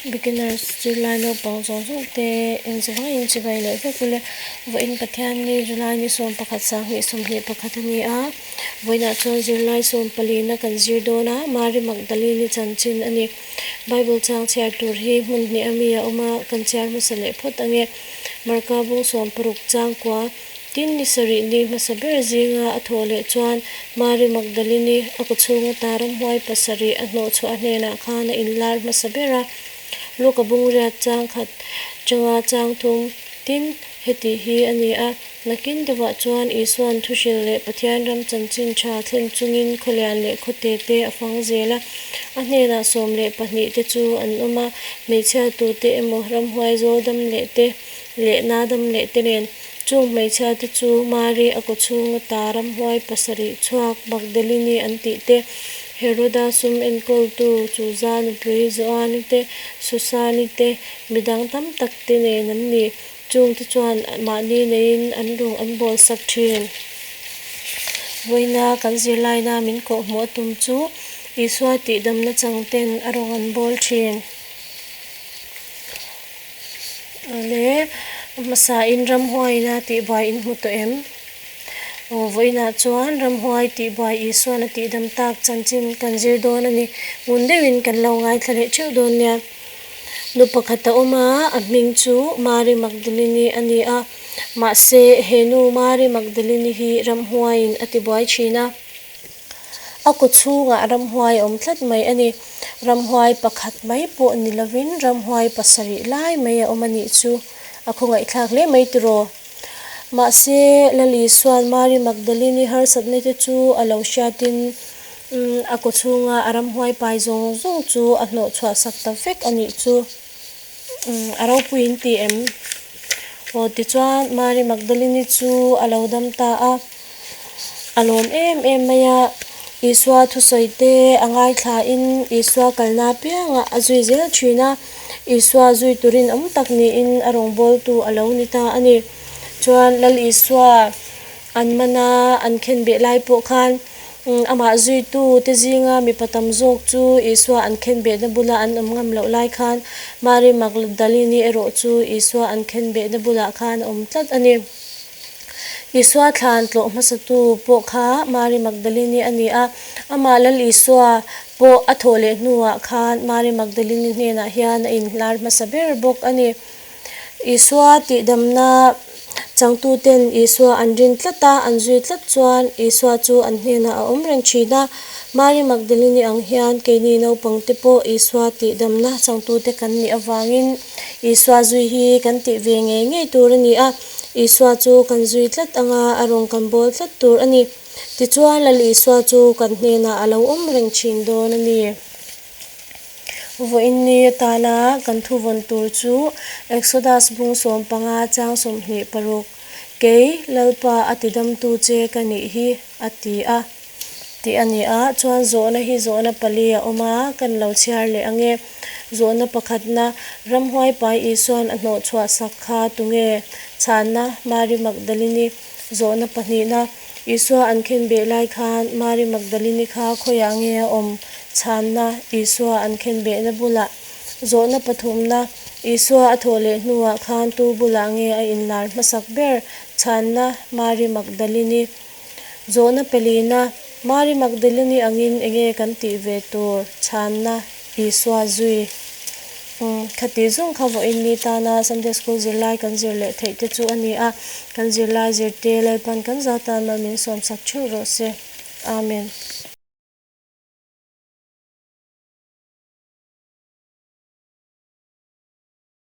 Beginners zirlai naupang zawng zawng te engzawngaiin chibai leh vek ule. Vawiin Pathianni July ni 11 2021 a ni a, vawiinah chuan zirlai sawmpalina kan zir dawn a, Mary Magdalene-i chanchin a ni. Bible chang chhiar tur hi hmun hnih a mi a awm a, kan chhiar hmasa leh phawt ange. Marka bung 60 chang kua. Tin, ni sarih ni hmasa ber zinga a thawh leh chuan Mary Magdalene-i a kawchhung ata ramhuai pasarih a hnawh chhuah hnenah khan a inlar hmasa ber a. Luka bung riat chang khat changa chang thum. Tin, heti hi a ni a, nakin deuhah chuan Isua'n thuhril leh Pathian ram chanchin tha thlen chungin khawlian leh khawte te a fang zel a. A hnenah 12 te chu an awm a, hmeichhia tute emaw ramhuai zawl dam leh te leh na dam leh te nen. Chung hmeichhia te chu Mari a kawchhung ata ramhuai pasarih chhuak Magdalini an tih te, Heroda sum enkawltu Chuza nupui Joani te, Susani te, midang tam tak te nen an ni. Chung te chuan mahni neiin an lung an bawl sak thin. Vawiina kan zirlaina min kawhhmuh a tum chu Isua tihdamna chang ten a rawng an bawl thin. Awle, hmasain ramhuaiin a tihbuai in hmu tawh em? Aw, vawiinah chuan ramhuai tihbuai Isuan a tihdam tak chanchin kan zir dawn a ni. Ngun deuhin kan lo ngaithla leh theuh dawn nia. Nu pakhat a awm a, a hming chu Mary Magdalene a ni a. Mahse, he nu Mary Magdalene hi ramhuaiin a tibuai thin a. A kaw chhungah ramhuai a awm tlat mai a ni. Ramhuai pakhat mai pawh ni lovin ramhuai pasarih lai mai a awm a nih chu a khawngaihthlak hle mai tiraw. Mahse, Lali Isua'n Mary Magdalene-i harsatna te chu a lo hriatin a kaw chhunga a ramhuai pai zawng zawng chu a hnawh chhuah sak ta vek a nih chu. A ropuiin ti em? Aw tichuan Mary Magdalene-i chu a lo dam ta a. A lawm em em mai a, Isua thusawi te a ngaithlain Isua kalna apiangah a zui zel thin a, Isua zui turin awm tak niin a rawngbawltu a lo ni ta a ni. Chuan Lal Isua an mana an khenbeh lai pawh khan amah zuitu te zinga mipa tam zawk chu Isua an khenbehna bula an awm ngam loh lai khan Mary Magdalene-i erawh chu Isua an khenbehna bulah khan a awm tlat a ni. Isua thlan tlawh hmasatu pawh kha Mary Magdalene-i a ni a, amah Lal Isua pawh a thawh leh hnuah khan Mary Magdalene-i hnenah hian a inhlar hmasa ber bawk a ni. Isua tihdamna changtuten Isua an rin tlat a, an zui tlat chuan Isua chu an hnenah a awm reng thin a. Mary Magdalene-i ang hian keini naupangte pawh Isua tihdamna changtute kan nih avangin Isua zui hi kan tih ve ngei ngei tur a ni a. Isua chu kan zui tlat anga a rawn kan bawl tlat tur a ni. Tichuan Lal Isua chu kan hnenah a lo awm reng thin dawn a ni. Vawiin ni atana kan thuvawn tur chu Exodus bung 15 chang 26, Kei, Lalpa a tidamtu che ka nih hi, a ti a. Tih a ni a, chuan zawhna hi zawhna pali a awm a, kan lo chhiar leh ang e. Zawhna pakhatna, Ramhuai pai Isua'n a hnawh chhuah sak kha tunge? Chhanna, Mary Magdalene-i. Zawhna pahnihna, Isua an khenbeh lai khan Mary Magdalene-i kha khawiah nge a awm? Chhanna, Isua an khenbehna bulah. Zawhna pathumna, Isua a thawh leh hnuah khan tu bulah nge a inlar hmasak ber? Chhanna, Mary Magdalene-i. Zawhna pelina, Mary Magdalene-i angin enge kan tih ve tur? Chhanna, Isua zui. Umm, khati zawng kha vawiin ni tana Sunday School zirlai kan zir leh theih te chu a ni a, kan zirlai zirte Lalpan kan za tan mal min sawmsak theuh rawh se. Amen.